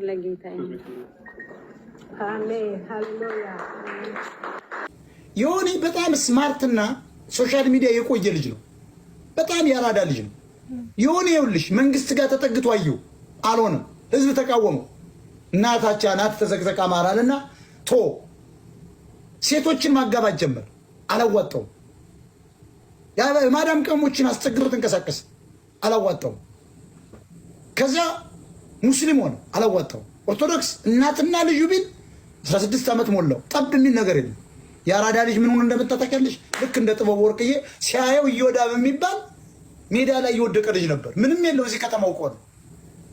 ለጌታ ይሁን። አሜን ሃሌሉያ። ዮኒ በጣም smart ና social media የቆየ ልጅ ነው። በጣም ያራዳ ልጅ ነው። ዮኒ ይኸውልሽ መንግስት ጋር ተጠግቶ አየሁ፣ አልሆነም። ህዝብ ተቃወመው። እናታቻ ናት ተዘቅዘቅ አማራልና ቶ ሴቶችን ማጋባት ጀመር፣ አላዋጣውም። ማዳም ቅመሞችን አስቸግሮ ተንቀሳቀስ፣ አላዋጣውም። ከዚያ ሙስሊም ሆነ፣ አላዋጣውም። ኦርቶዶክስ እናትና ልጁ ቢል 16 ዓመት ሞላው፣ ጠብ የሚል ነገር የለም። የአራዳ ልጅ ምን ሆኖ እንደመጣ ታውቂያለሽ? ልክ እንደ ጥበቡ ወርቅዬ ሲያየው እየወዳ በሚባል ሜዳ ላይ የወደቀ ልጅ ነበር። ምንም የለው፣ እዚህ ከተማው እኮ ነው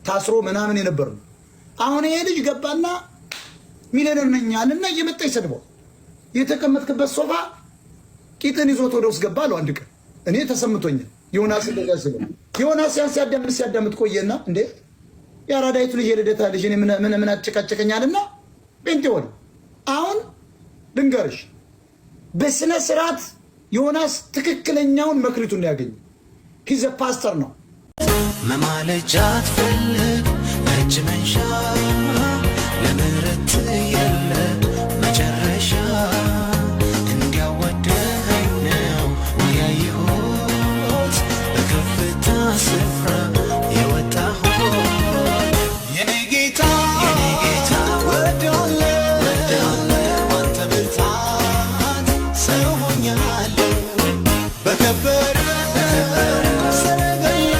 ታስሮ ምናምን የነበር ነው። አሁን ይሄ ልጅ ገባና ሚሊዮነር ነኝ አለና እየመጣ ይሰድበው። የተቀመጥክበት ሶፋ ቂጥን ይዞት ወደ ውስጥ ገባ አለው። አንድ ቀን እኔ ተሰምቶኛል። ዮናስ እንደዚያ ስለው ዮናስ ያን ሲያዳምጥ ሲያዳምጥ ቆየና እንዴ የአራዳይቱ ልጅ የልደታ ልጅ እኔ ምን ምን አጨቃጨቀኛልና ጴንጤ ሆነ። አሁን ልንገርሽ በስነ ስርዓት ዮናስ ትክክለኛውን መክሊቱን ያገኘ he's a pastor ነው። መማለጃ አትፈልግ እጅ መንሻ ለምህረት የለ መጨረሻ እንዲያወደኸኝ ነው ያየሁት በከፍታ ስፍራ የወጣሁት የኔ ጌታ የኔ ጌታ ወዳለ ባንተ ብርታት ሰው ሆኛለሁ በከበረ ሰረገላ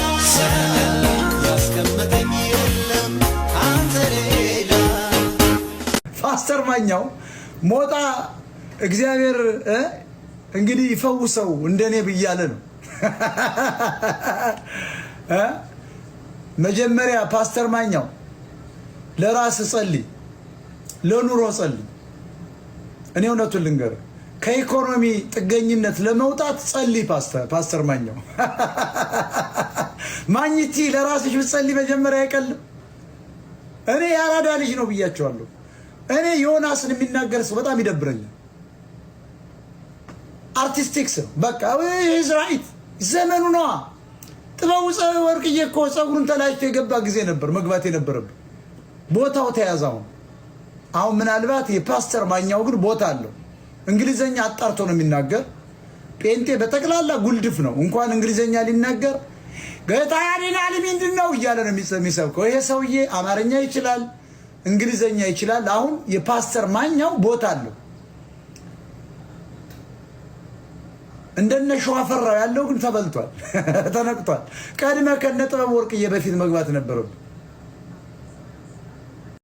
ያስቀመጠኝ የለም ካንተ ሌላ። ፓስተር ማኛው ሞጣ እግዚአብሔር እንግዲህ ይፈውሰው እንደኔ ብያለ ነው። እ መጀመሪያ ፓስተር ማኛው ለራስ ጸልይ፣ ለኑሮ ጸልይ። እኔ እውነቱን ልንገር፣ ከኢኮኖሚ ጥገኝነት ለመውጣት ጸልይ። ፓስተር ማኛው ማኝቲ ለራስሽ ብትጸልይ መጀመሪያ አይቀልም። እኔ የአራዳ ልጅ ነው ብያቸዋለሁ። እኔ ዮናስን የሚናገር ሰው በጣም ይደብረኛል። Artistics ነው በቃ he's right፣ ዘመኑ ነዋ። ጥበቡ ወርቅዬ እኮ ፀጉሩን ተላጭቶ የገባ ጊዜ ነበር መግባት የነበረብን። ቦታው ተያዘ። አሁን አሁን ምናልባት የፓስተር ማኛው ግን ቦታ አለው። እንግሊዘኛ አጣርቶ ነው የሚናገር። ጴንጤ በጠቅላላ ጉልድፍ ነው። እንኳን እንግሊዘኛ ሊናገር ጌታ ያድናል ምንድን ነው እያለ ነው የሚሰብከው። ይሄ ሰውዬ አማርኛ ይችላል፣ እንግሊዘኛ ይችላል። አሁን የፓስተር ማኛው ቦታ አለው። እንደነ ሸዋፈራው ያለው ግን ተበልቷል፣ ተነቅቷል። ቀድመ ከነ ጥበብ ወርቅዬ በፊት መግባት ነበረብን።